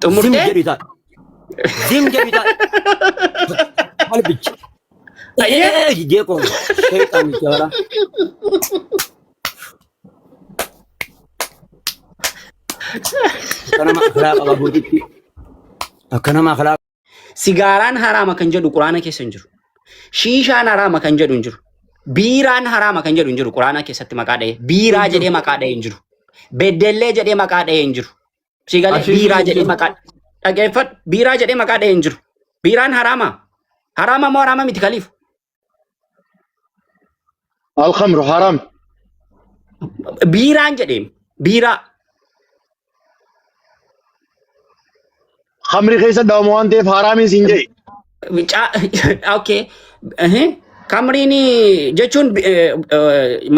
Zim Xumurtee? jedhi ta'a. Zim jedhi ta'a. Qalbicha. Ayyee. Ee jee koo. Sheexaan jala. Akka nama akhlaaqa qabuutitti. Akka nama akhlaaqa. Sigaaraan haraama kan jedhu quraana keessa hin jiru. Shiishaan haraama kan jedhu hin jiru. Biiraan haraama kan jedhu hin jiru quraana keessatti maqaa dha'ee. Biiraa Hin jiru. jedhee maqaa dha'ee hin jiru. Beddellee jedhee maqaa dha'ee hin jiru. Si galee Ashiishiin biiraa hin jedhee jiru. maqaa dhaggeeffadhu. Biiraa jedhee maqaa dha'ee hin jiru. Biiraan haraama. Haraama moo haraama miti kaliif? Alkhamru haram. Biiraan jedhee biiraa. Khamri keessa dhawama waan ta'eef haraamiin siin jedhe. Okay. Kamriin jechuun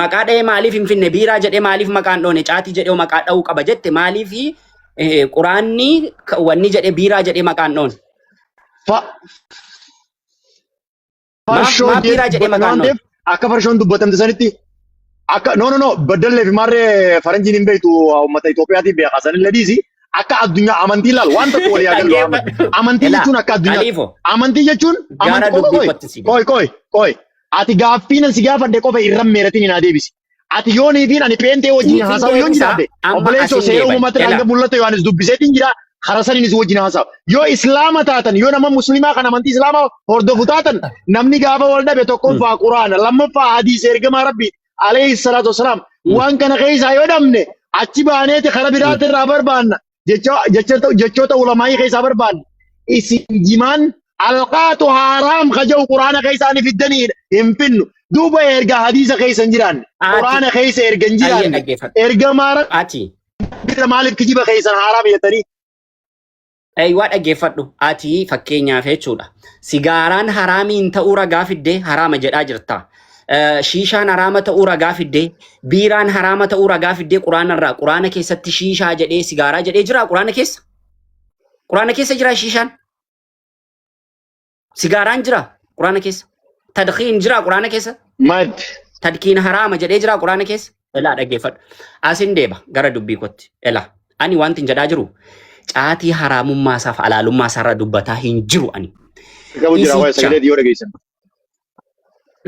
maqaa dha'ee maaliif hin finne biiraa jedhee maaliif maqaan dhoone caatii jedhee maqaa dha'uu qaba jette maaliif quraanni wanni jedhee biiraa jedhee maqaan dhoone. Maaf Farshoo maaf biiraa jedhee dubbatame maqaan waan dhoone. ta'eef akka farshoon dubbatamte sanitti akka no no no baddallee fi maarree faranjiin hin beektu uummata Itoophiyaatiif beeka sanillee dhiisi akka addunyaa amantii ilaal waan tokko walii haa gallu Ahmad. Dhaggeeffadhu. Amantii Elaa jechuun akka addunyaa Khaliifo amantii jechuun gara amantii qoy dubbii qoy kottu si qoy qoy qoy ati gaaffii nan si gaafadhe qofa irra meeratiin hin adeebisi. Ati yoonii fi ani pheenxee wajjin Siifin haasa'u yoon deebisa jiraadhe amma obboleessoo asin seera deeban. uumamaatti Elaa hanga mul'ata Yohaannis dubbiseetiin jira karaa saniinis wajjin haasa'u. Yoo islaama taatan yoo nama musliimaa kan amantii islaamaa hordofu taatan namni gaafa wal dhabe tokkoffaa quraana lammaffaa hadiisa ergamaa rabbii alayhi salaatu wasalaam waan kana keessaa yoo dhabne achi baaneeti karaa biraatti irraa barbaanna jechoota ulamaa'ii keessaa barbaanna. Isin jimaan alqaatu haaraam ka jedhu quraana keessaa ni fiddaniidha hin finnu. Duuba erga hadiisa keessa hin jiraanne Ati quraana keessa erga hin ayyee jiraanne dhaggeeffadhu. ergamaa Ati rabbiirra maaliif kijiba keessan haaraam jettanii Eeywaa dhaggeeffadhu. Ati fakkeenyaaf jechuudha. Sigaaraan haraamiin ta'uu ragaa fiddee haraama jedhaa jirta. Shiishaan haraama ta'uu ragaa fiddee, biiraan haraama ta'uu ragaa fiddee quraana irraa quraana keessatti shiishaa jedhee sigaaraa jedhee jira quraana keessa. Quraana keessa jira shiishaan. Sigaaraan jira quraana keessa. Tadkiin jira quraana keessa. Mad. Tadkiin haraama jedhee jira quraana keessa. Elaa dhaggeeffadhu. Asin deeba gara dubbii kootti. Elaa ani wanti hin jedhaa jiru caatii haraamummaa isaaf halaalummaa isaarra dubbataa hin jiru ani. Qabu jira waa'ee Isicha sagalee yoo dhageessan.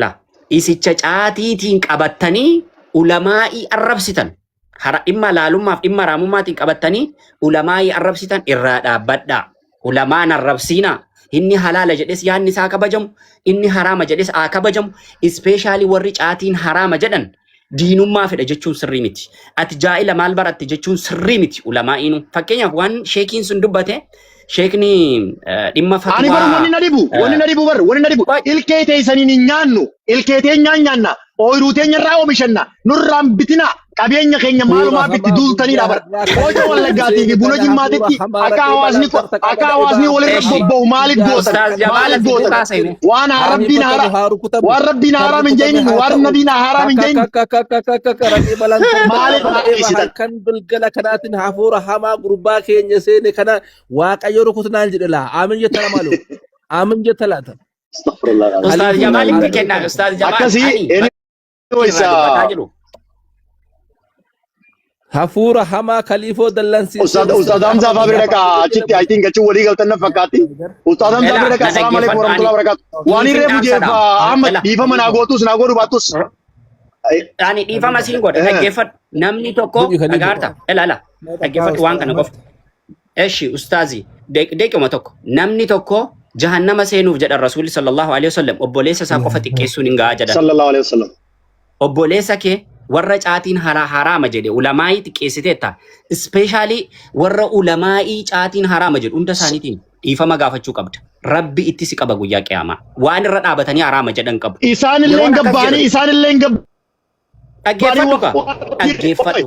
la isicha caatiitiin qabattanii ulamaa'ii arrabsitan. Hara dhimma halaalummaaf dhimma haraamummaatiin qabattanii ulamaa'ii arrabsitan irraa dhaabbadhaa. Ulamaan arrabsiinaa. Inni halaala jedhes yaadni isaa kabajamu, inni haraama jedhes haa kabajamu. Ispeeshaalii warri caatiin haraama jedhan diinummaa fedha jechuun sirrii miti. Ati jaa'ila maal baratte jechuun sirrii miti ulamaa'iinu. Fakkeenyaaf waan sheekiin sun dubbate sheekni dhimma Ani bar fatwaa wanni na dhibu, wanni na dhibu bar, wanni na dhibu. Ilkee teessaniin hin nyaannu, ilkee teenyaan nyaanna, ooyiruu teenya irraa oomishanna, nurraan bitina, qabeenya keenya Hafuura maalumaaf itti hamaa duultaniidha guyyaa bar. har'aa kana Qooca keessatti Wallaggaatii fi seene buna kana hafuura Jimmaatitti hamaa akka raqiiba hawaasni lantarta akka qabada hawaasni ibaa walirra Eshi. bobba'u maaliif guyyaa gootan? Ustaaz har'aa kana Jamaal Maaliif ati gootan? buqaa seene. Waan haa rabbiin hiikkatamu hara haa rukutamu waan rabbiin kan haraam hin rukutame jeeniin haa waan ta'u nabiin haraam hin takka jeeniin kakka kakka kakka kakka raqiiba lantarta maaliif qabada eba haadheessitan? halkan bilgala kanaatiin hafuura hamaa gurbaa keenya seene kana waaqayyo rukutunaan jedhe laa aamin jetta lamalu aamin jetta laata Astaghfirullah Ustaaz Khaliifoo Jamaal itti haala kennaa. rukutama Ustaaz Jamaal Akkasii ani anyways irraa dubbataa jiru. Hafuura hamaa kaliifoo dallansiisee Ustaad Ustaad Hamzaa faa bira dhaqaa achitti I think achi walii galtan na fakkaatti. Ustaad Hamzaa Ela bira dhaqaa na assalaamu alaikum dhaggeeffadhu ani warahmatullahi wabarakatuh. Waan siifin irree dhaamsa bujeef dhaama. Ahmad Ela dhiifama naa gootus naa godhu baattus. ani dhiifama siin godha dhaggeeffadhu. Namni tokko Jedhi kaliifoo. dhagaarta. Ela ela dhaggeeffadhu waan kana qofa. Eshi ustaazi deequma tokko namni tokko jahannama seenuuf jedhan rasuulli sallallahu alaihi wasallam obboleessa isaa qofa xiqqeessuun hin gahaa jedhan. Sallallahu alaihi wasallam. Obboleessa kee warra caatiin haraama jedhe ulamaa'ii xiqqeessiteetta. Ispeeshaalii warra ulamaa'ii caatiin haraama jedhu hunda isaaniitiin dhiifama gaafachuu qabda. Rabbi itti si qaba guyyaa qiyaamaa. Waan irra dhaabatanii haraama jedhan qabu. Isaan illee Yeroon akkas gabbaanii jedhu isaan illee gabbaanii dhaggeeffadhu kaa dhaggeeffadhu.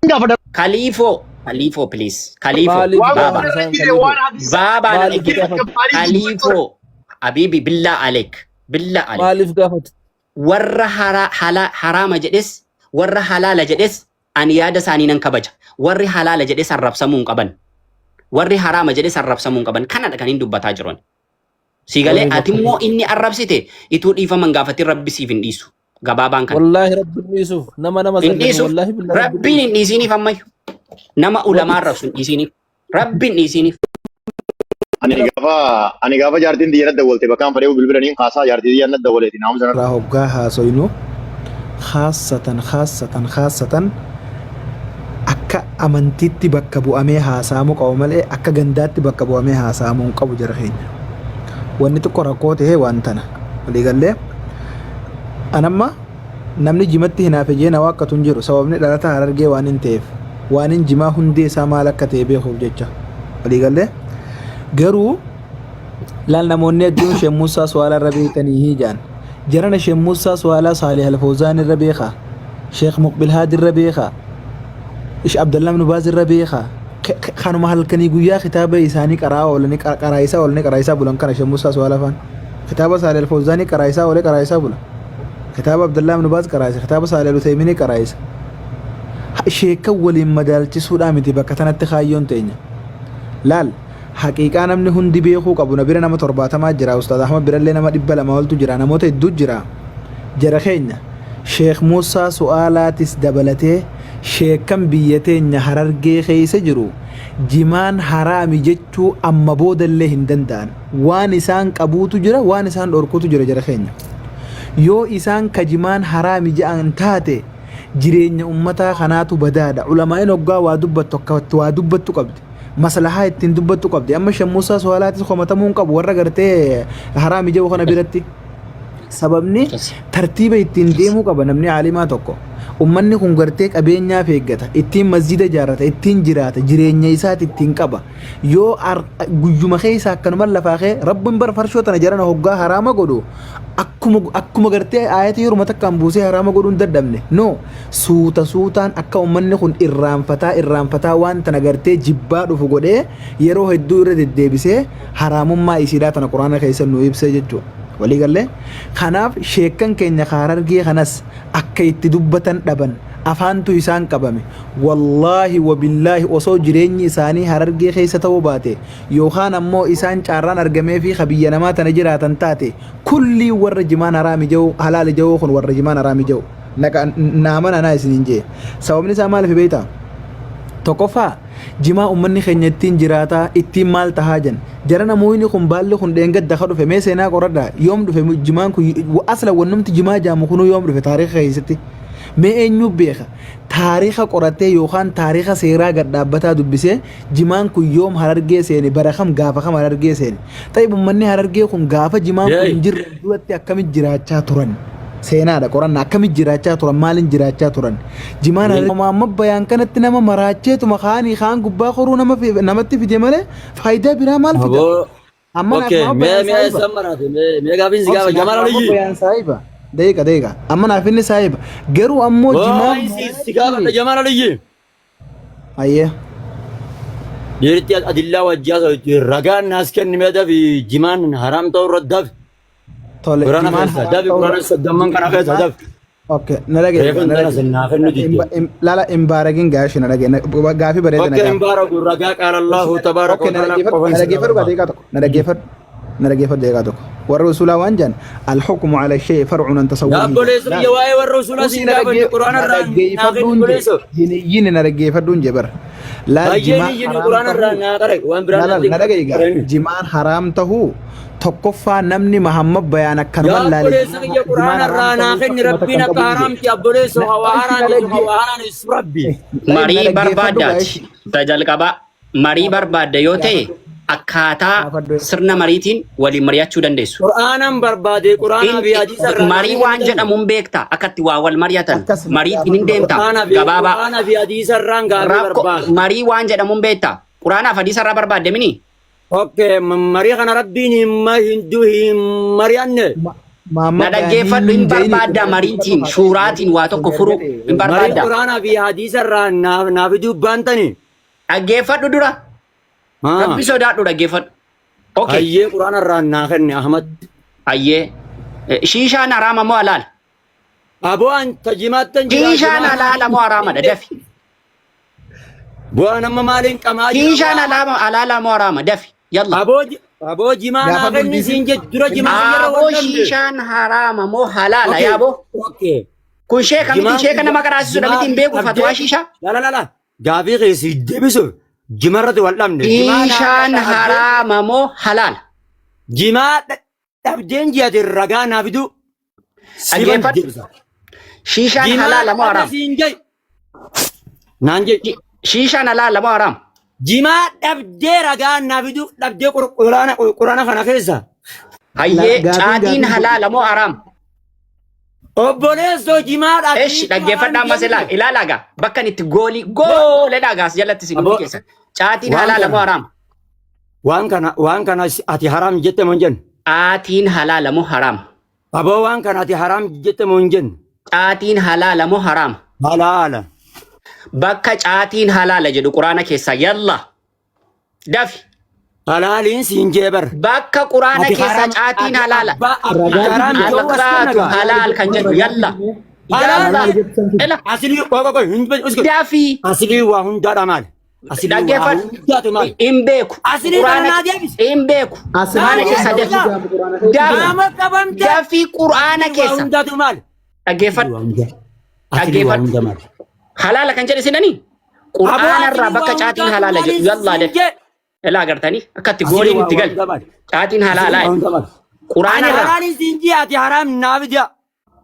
gaafadha. Kaliifoo kaliifoo please kaliifoo Maaliif Waan baaba gaafatan quraana isaan jire kaliifoo? waan hadiisa baabaa na Maaliif dhaggeeffadhu. gaafatu? gabbaanii dubbachuu Kaliifoo habiibi billaa aleek billaa aleek. Maaliif gaafatu? Warra haraama jedhes warra halaala jedhes ani yaada isaanii nan kabaja. Warri halaala jedhes arrabsamuu hin qaban. Warri haraama jedhes arrabsamuu hin qaban. Kanadha kan hin dubbataa jiru. ani. Sii galee Warri ati bakka immoo inni arrabsite ituu dhiifama hin gaafatin rabbi siif hin dhiisu. Gabaabaan kana. Wallaahi rabbi hin dhiisuuf nama nama Hin zallame dhiisuuf wallaahi billaa rabbi hin rabbiin dhiisu. hin dhiisiniif ammayyu. Nama ulamaa arrabsu hin dhiisiniif. Rabbiin dhiisiniif. Ani gaafa jaartiin tiyya nadda walte bakkaan fadhee bilbilaniin kaasaa jaartii tiyya nadda waleeti naamusa irraa hoggaa haasoynu, khaassatan khaassatan khaassatan akka amantiitti bakka bu'amee haasa'amuu qaba malee akka gandaatti bakka bu'amee haasa'amuu hin qabu. Jara keenya, wanni xiqqoo rakkoo ta'e waan tana walii gallee. Anamma namni jimatti hinaafe jee na waakkatu hin jiru. Sababni dhalata Harargee waan hin ta'eef, waan hin jimaa hundee isaa maal akka ta'e beekuuf jecha walii gallee. Garuu laal, namoonni hedduun Sheek Muusaa Suwaalaa irra beektanii hiijaan jarana Sheek Muusaa Suwaalaa Saalih Alfawzaan irra beeka, Sheek Muqbil Haadi irra beeka, Ish Abdallah ibn Baaz irra beeka. Kanuma halkanii guyyaa kitaaba isaanii qaraa oolanii, qaraa'isaa oolanii, qaraa'isaa bulan. Kana Sheek Muusaa Suwaalaa faan kitaaba Saalih Alfawzaanii qaraa'isaa oolee qaraa'isaa bula, kitaaba Abdallah ibn Baaz qaraa'isa, kitaaba Saalih Al-Uthayminii qaraa'isa. Sheekan waliin madaalchisuudhaa miti bakka tanatti kaayyoon teenya. Laal, haqiiqaa namni hundi beekuu qabu, na bira nama 70 jira, Ustaaz Ahmad birallee nama 200 oltu jira, namoota hedduu jira. Jara keenya, Sheek Muusaa Su'aalaatis dabalatee sheekan biyya teenya Harargee keessa jiru jimaan haraami jechuu amma boodallee hin danda'an. Waan isaan qabuutu jira, waan isaan dhorkuutu jira. Jara keenya, yoo isaan ka jimaan haraami ja'an taate, jireenya ummataa kanaatu badaadha. Ulamaa'in hoggaa waa dubbattu akkatti waa dubbattu qabdi, maslahaa ittiin dubbattu qabdi. Amma Sheek Muusaa Su'aalaatis komatamuu hin qabu warra gartee haraami jedhu kana biratti. Sababni tartiiba ittiin deemuu qaba namni aalimaa tokko. Ummanni kun gartee qabeenyaaf eeggata, ittiin masjida ijaarrata, ittiin jiraata, jireenya isaati ittiin qaba. Yoo guyyuma keessa akkanuma lafaa kee Rabbiin bar farshoo tana jarana hoggaa haraama godhu akkuma gartee aayata yeruma takkaan buusee haraama godhuun dadhabne. No, suuta suutaan akka ummanni kun irraanfataa irraanfataa waan tana gartee jibbaa dhufu godhee, yeroo hedduu irra deddeebisee haraamummaa isiidhaa tana Quraana keessa nu ibsee jechuudha. Walii gallee? Kanaaf sheekkan keenya Harargee kanas akka itti dubbatan dhaban, afaantu isaan qabame. Wallaahi wabillaahi, osoo jireenyi isaanii Harargee keessa ta'uu baate, yookaan ammoo isaan caarraan argamee fi biyya namaa tana jiraatan taate, kullii warra jimaan haraami jedhu, halaali jedhu kun warra jimaan haraami jedhu naamana anaa isiniin jee. Sababni isaa maaliif beektaa? Tokkoffaa, jimaa ummanni keenya ittiin jiraataa, ittiin maal tahaa jan. Jara, namoonni kun baalli kun dheengadda ka dhufe? Mee seenaa qoradhaa, yoom dhufe jimaan kun? Asla wannumti jimaa jaamu kunuu yoom dhufe taariika keessatti? Mee eenyu beeka? Taariika qoratee yookaan taariika seeraa gad dhaabbataa dubbisee, jimaan kun yoom Harargee seene, bara kam, gaafa kam Harargee seene? Ta'ib, ummanni Harargee kun gaafa jimaan kun hin jirre duratti akkamitti jiraachaa turan? Seenaadha qorannaa, akkamitti jiraachaa turan, maaliin jiraachaa turan? Jimaan amma bayaan kanatti nama maraacheetuma kaanii kaan gubbaa koruu nama namatti fide malee faayidaa biraa maal fida? Aboo. Amma naaf Okay, Maamma mee bayaan mee saahiba. eessa maraate? Mee gaafiin si gaafa Obsi, naaf Jamaal Maamma Aliyyi. bayaan saahiba. Daqiiqa, daqiiqa. Amma naaf inni saahiba. Garuu ammoo jimaan Si gaafadha, Jamaal Aliyyi. Ayyee. Dhiirti adillaa wajjaa ragaan naas kenni, mee dafi, jimaan haraam ta'uu irratti dafi. Tole. Quraana Jimaan keessa haraam dafi. ta'uu Quraana soddomman kana keessa dafi. Okay, na dhagaye. Reefun Na tana dhagaye. sinnaa kennu didde. Lala, imbaaragin gaashi na dhagaye. Gaafii bareeda na Okay, gaafa. hin baaragu ragaa qaala Allahu tabaaraka Okay, wa na ta'ala dhaggeeffadhu, qofan na si dhaggeeffadhu barbaada. daqiiqaa tokko. Na dhaggeeffadhu. Na dhaggeeffadhu daqiiqaa tokko. Warri usulaa waan jedhan, الحكم على الشيء فرع عن تصوره. Yaa obboleessa biyya, waa'ee warra usulaa siin na gaafanne, Quraana irraa naa kenni dhaggeeffadhuun je. obboleessa. Hiniyyin, na dhaggeeffadhuun je bara. Laal, Baay'een jimaan iyyini haraam Quraana irraa tahuu naa qare, waan biraa Laal, natti na dhagaye gaa. hin. Jimaan haraam tahuu, tokkoffaa, namni Mahammad bayaan Yaa akkanuman laale obboleessa kiyya, jimaan Quraana haraam irraa naa tahuu kenni, takkuma Rabbiin takka akka hin qabu. haraamti obboleessa, waa Na haraam jechuun dhagge waa haraam rabbi. na Marii dhaggeeffadhu barbaaddaati. gaa. Isa jalqabaa marii barbaadda yoo ta'e, akkaataa Gaafadhu. sirna mariitiin waliin mari'achuu dandeessu. Qur'aanan barbaade, Qur'aanaa fi hadiisa irraa naa Marii waan kenni. jedhamu hin beekta, akkatti waa wal mari'atan Akkas mariitiin hin deemta Qur'aana fi gabaabaa. Qur'aana fi hadiisa irraan gaafii Rakkoo barbaada. marii waan jedhamu hin beekta, Quraanaaf hadiisa irraa barbaadde mini. Okay, marii kana Rabbiin hin hin hin mari'anne. Maamma Na dhaggeeffadhu, hin barbaadda mariitiin shuuraatiin waa tokko furuu hin Marii barbaadda. Qur'aanaa fi hadiisa irraa naaf fiduu baantani. Dhaggeeffadhu dura. Rabbi sodaadhu, dhaggeeffadhu. Okay. Hayyee, Qur'aana irraa naa kenne, Ahmad. Hayyee. Shiishaan haraama moo halaal? Aboo, an tajimaattan jira. Shiishaan halaala moo haraamadha? Dafi. Bu'aan amma maaliin qamaa jira? Shiishaan halaala moo haraama? Dafi. Yalla. Aboo, jimaa naa Gaafa kenni guddisi. siin jedhu, dura jimaa yeroo Aboo, wal dhabne. shiishaan haraama moo halaala yaaboo? Okay. Kun sheeka miti, sheeka nama qaraasisuudha miti, hin beeku fatwaa shiishaa. La la la la. Gaafii keessi deebisuuf Jimarratti wal dhabne. Jimaa naa Shiishaan dhabdee haraama moo halaala? jimaa dhabdeen ji'ate ragaa naa fiduu siban Dhaggeeffadhu. deebisa. Shiishaan Jimaa halaala moo dhabe haraama? siin jai. Naan jai. Shiishaan halaala moo haraama? Jimaa dhabdee ragaa naa fiduu dhabdee quraana quraana kana keessa. Hayyee Gaafiin caatiin gaafiin halaala moo haraama? Obboleessoo jimaa Esh dhabdee dhaggeeffadhaa ammas ilaa ilaalaa gaa bakka inni itti goolii gooledhaa gaas jalatti isin hundi Aboo keessan. Caatiin waan halaala moo kana haraama? waan kana waan kana ati haraam jette moo hin jenne? Caatiin halaala moo haraama? Aboo waan kana ati haraam jette moo hin jenne? Caatiin halaala moo haraama? Halaala. Bakka caatiin halaala jedhu quraana keessaa yalla dafi. Halaaliin siin jee bar. Bakka quraana Ati keessaa haram caatiin ati halaala. abbaa abbaa Ragaa haram fidi ta'uu as Alqaatu kenna gaa. halaal kan jedhu yalla. Halaal Yalla. Halaal jettan fidi. Ela asilii qoy qoy qoy hin uskut. dafi. Asilii waa hundaadha maali? Asilii waa Dhaggeeffadhu. hundaatu maali? Hin beeku. Asilii kana Quraana naa deebisi. hin beeku. Asilii Quraana Naa waa keessa deebisi dafi. gaa. hundaatu quraana keessa Dafi. jira. Qaama qabamte. Dafi quraana Asilii waa keessa. hundaatu maali? Asilii Dhaggeeffadhu. waa hundaa. Asilii waa Dhaggeeffadhu. hunda maali? Halaala kan jedhe sinanii? Aboo Qur'aana irraa asilii bakka waa caatiin hundaatu halaala maali jedhu yallaa siin dafi. jee. Ilaa agartanii akka itti Asilii gooliin waa itti waa gali. hunda maali? Caatiin Asilii halaalaa. waa hunda maali? Qur'aana Ani irraa halaaliin siin jee ati haraam naaf jea.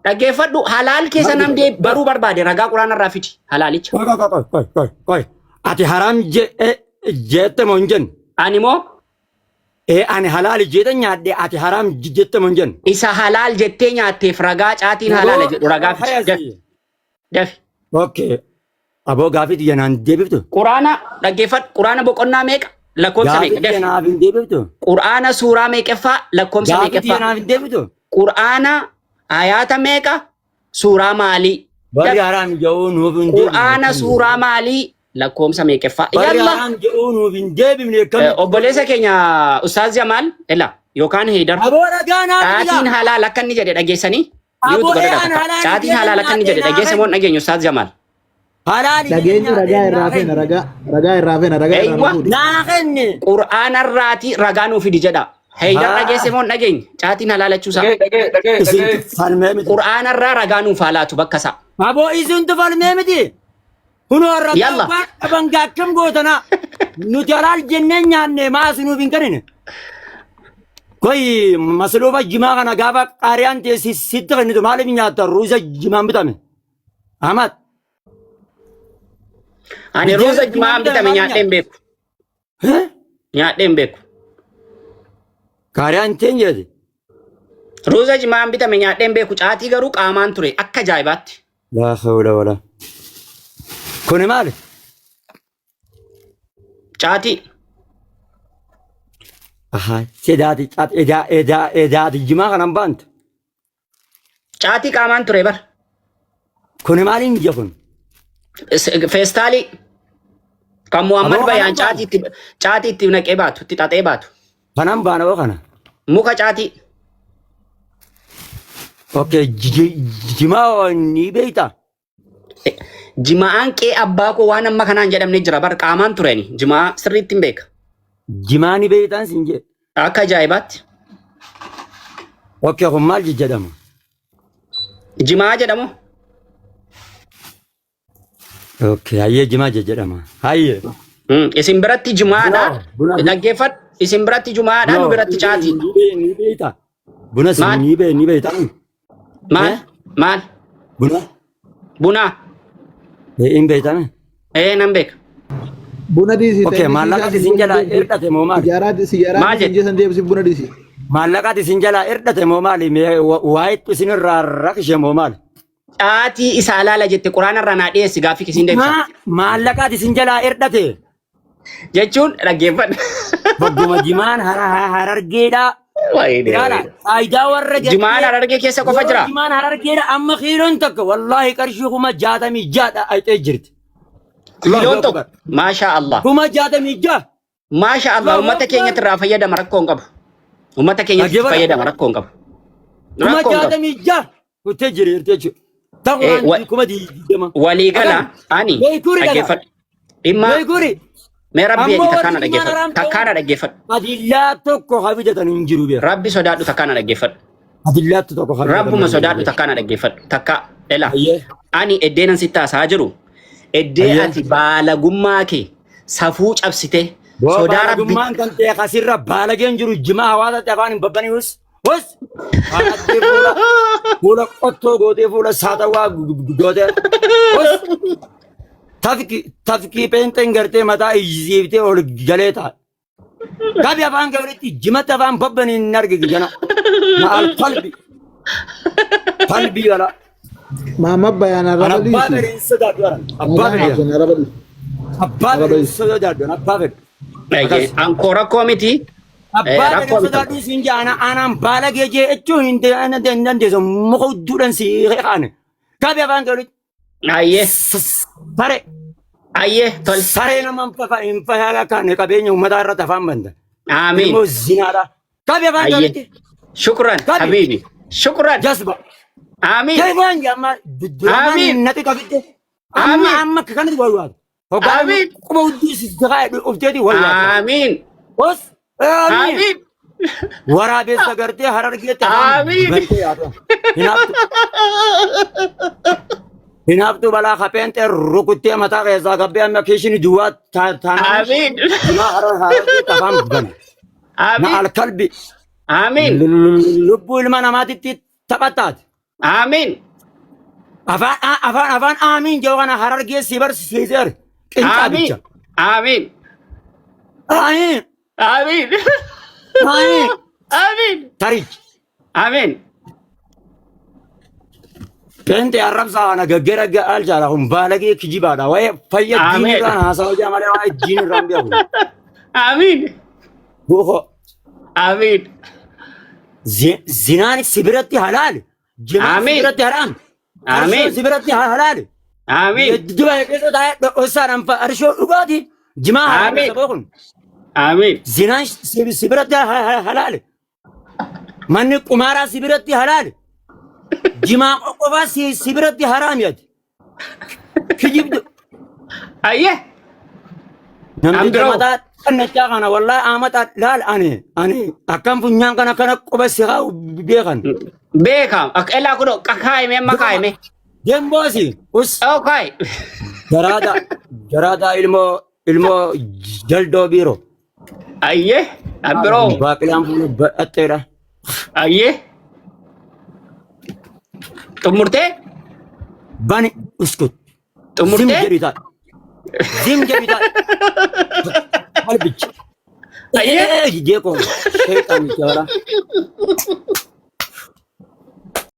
dhaggeeffadhu halaal keessa Maal namni jedhe? baruu barbaade ragaa qur'aana irraa fidi halaalicha. Qoy qoy qoy qoy qoy qoy. Ati haraam jette moo hin jenne? Ani moo Ee ani halaali jeete nyaadhe ati haraam jette moo hin jenne? isa halaal jettee nyaatteef ragaa caatiin halaala Aboo jedhu ragaa fidi. Dafi hayasi. dafi. Okay. Aboo gaafii tiyya naan deebiftu? Qur'aana dhaggeeffadhu qur'aana boqonnaa meeqa lakkoofsa Gaafii meeqa tiyya dafi. naaf hin deebiftu? Qur'aana suuraa meeqeffaa lakkoofsa Gaafii tiyya meeqeffaa. naaf hin deebiftu? Qur'aana ayaata meeqa suuraa maalii? Barri Dafi. haraam jedhuu nuuf hin deebifne Qur'aana akkamitti? suuraa maalii lakkoofsa meeqeffaa? Barri Yalla. haraam jedhuu nuuf hin deebifne akkamitti? Obboleessa keenya Ustaaz Jamaal ela yookaan Heydar Aboo ragaa naaf caatiin fidaa. halaal akka inni jedhe dhageessanii Aboo mute ee godhadha an takka. halaali Caatiin jeete halaal akka inni nyaadhe jedhe naa dhageesse moo kenni. hin dhageenye Ustaaz Jamaal? Halaali jeete Dhageenyi nyaadhe ragaa naa irraa feena kenni. ragaa ragaa irraa feena ragaa irraa nu Eeywa fuudhi. Naa kenni. Qur'aana irraatii ragaa nuu fidi jedha. Heydar Haa. dhageesse moo hin dhageenye? Caatiin halaalachuusaa. Dhagee dhagee dhagee Isin dhagee. falmee miti. Qur'aana irraa ragaa nuuf haa laatu bakka isaa. Aboo isintu falmee miti. Kunoo ragaa Yalla. waan dhaban gaakkam gootanaa. Nuti halaal jennee nyaanne maas nuuf hin kennine. Koy masluufa jimaa kana gaafa qaariyaan ta'e sitti kennitu maaliif nyaatta ruuza jimaan bitame? Ahmad Ani biddeena ruuza jimaan jimaan bitame bitame maaliif nyaadhee hin nyaatta? beeku. Hee? Nyaadhee hin beeku. Qaariyaan ta'e jedhe. Ruuza jimaan bitame nyaadhee hin beeku. Caatii garuu qaamaan ture akka ajaa'ibaatti. Laa hawla wala. Kuni maali? Caatii. Ahaa sedaati caat edaa edaa edaati jimaa kanan baantu. Caatii qaamaan ture bar. Kuni maaliin ija kun? Feestaalii kan Muhammad Aboo Bayaan kanan baana. caatii itti caatii itti naqee baatu itti xaxee baatu. Kanan baana oo kana. Muka caatii. Okay jimaa ni beektaa? Jima'aan qe'ee abbaa koo waan amma kanaan jedhamne jira bar qaamaan tureni. Jima'a sirriitti hin beeka. Jimaa ni beektaan siin jedhe. Akka ajaa'ibaatti. Okay kun maal jedhama? Jima'a jedhamu. Okay hayyee jimaa jedhama. Hayyee. Isin biratti jimaadha. Buna buna Dhaggeeffadhu. Isin biratti jimaadha nu no biratti caatii. ni beektaa? Buna sin Maal? ni bee ni beektaa? Maal? Eh? Maal? Buna Buna. hin beektaa? Ee nan beeka. Buna dhiisi Okay ta'e maallaqati isin jalaa hirdhate moo maali? Sijaaraati sijaaraati Maal sin jedhe? jeessan deebisi buna dhiisi. Maallaqati isin jalaa hirdhate moo maali? Mee waa'eetu isin irraa rakishe moo maali? Caatii isaa laala jette quraana irraa naa dhiyeessi gaaffii kisiin deebisa. Maa maallaqati isin jalaa hirdhate Jechuun dhaggeeffadhu. bagguma jimaan harargeedha. Wayne, Ilaala wayne. faayidaa warra Jimaan gartee harargee keessa qofa yeroo jira. jimaan harargeedha amma kiiloon tokko wallaahi qarshii 66,000 ayxee jirti. Allahu Kiiloon tokko. akbar. Maashaa Allah. 66,000. Maashaa Allah. Allahu Uummata akbar. keenyatti irraa fayyadama rakkoo hin qabu. Uummata keenyatti itti Dhaggeeffadha. fayyadama rakkoo hin qabu. Kuma Rakkoo hin qabu. 66 kuttee jiri jirti jechuudha. Eh, Ta'u 20,000. Waliigala Akkam ani beekuri dhaga. dhaggeeffadhu. Dhimma Beekuri mee rabbi ammoo jedhi warri takkaana jimaan dhaggeeffadhu. haraam ta'uu Takkaana dhaggeeffadhu. adillaa tokko haa bitatan hin jiru beeku. Rabbi sodaadhu takkaana dhaggeeffadhu. Adillaatti tokko haa bitatan Rabbuma hin jiru sodaadhu beeku. takkaana dhaggeeffadhu. Takka ela Hayyee ani eddeenan sitti haasa'aa jiru. Eddee hayyee ati baalagummaa kee Safuu cabsitee Boo sodaa rabbi. baalagummaan kan ta'e kasirra baalageen jiru jimaa hawaasatti afaan hin babbanius. Hus! Haadhattee fuula fuula qottoo gootee fuula saatawaa gootee. Hus! Tafki tafkii pheenxeen gartee mataa ijjiiftee ol galee ta'a. Qabi afaan kee walitti jimatti afaan babbanii hin arginu jana. Ma'al kalbi. Kalbii wala. Maama bayaan An arraba abbaa dhiisi. fedhe hin sodaadhu aran. Abbaa Nagaan fedhe. haftan arraba dhiisi. Abbaa Arraba fedhe hin dhiisi. sodaadhu abbaa fedhe. Dhagee ankoo rakkoo miti. Abbaa fedhe Rakkoo hin miti. sodaadhu siin jaana anaan baalagee jee jechuun hin dandeessu muka hudduudhaan si kaane. Qabi afaan kee walitti. Ayyee Saree. ayyee tol. Saree nama hin fayaa kaane qabeenya uummataa irratti afaan banta. Aamiin. Ilmoo zinaadha. Qabi afaan kee Ayyee. walitti. Shukran Qabi. habiibi. Shukran. Jasba. Aamiin. Keewwan amma duramaan Amiin. natti qabitte. Amma Amiin. amma akka kanatti wal waatu. Hoggaan Amiin. quba hudduu si kaa'e ufteeti wal waatu. Aamiin. Os. Amiin. Aamiin. Waraabessa gartee harargeetti afaan Amiin. bantee yaadu. Hinaaftu. Hinaaftu balaa kapheenxee rukuttee mataa keessaa gabbee amma kiishinii duwwaa taanaan Aamiin. jimaa harargeetti afaan bana. Na Aamiin. alkalbi Aamiin. lubbuu ilma namaatitti taphattaati. Aamiin. Afaan afaan afaan aamiin jedhu kana harargee si barsiiseera. Qinxaa Aamiin. bicha. Aamiin. Aamiin. Aamiin. Aamiin. Aamiin. Tarichi. Aamiin. Pente arrabsaa kana gaggera ga'aal jaala kun baalagee kijibaadha. Waa'ee fayya Aamiin. diinirraan haasa'uu jaa malee waa'ee diinirraan beeku. Aamiin. Bu'oo. Aamiin. Zinaan si biratti halaal. Jimaan si Aamiin. biratti haraam. Arshoon Aamiin. si biratti halaal. Aamiin. Duba keessa taa'ee dho'osaadhaan arshoo dhugaati. Jimaa haraam Aamiin. saboo kun. Aamiin. Zinaan si biratti halaal. Manni qumaaraa si biratti halaal. Jimaa qoqqofaa si biratti haraam yaati. Kijibdu. Ayyee. Namni Ambiroo. mataa xannachaa kana wallaahi amata laal ani ani akkam funyaan kana kana quba si haa beekan. Beekam. Akka elaa kun kaayime amma kaayime. Demboosi us Oo kaayi. garaada garaada ilmoo ilmoo jaldoo biiroo. Ayyee. Ambiroo. Baaqilaan fuula badhatteedha. Ayyee. Xumurtee? Bani uskut. Zim Xumurtee? jedhi ta'a. Zim jedhi ta'a. Qalbichi. Ayyee. Jeeqoo. Sheexaan jabala.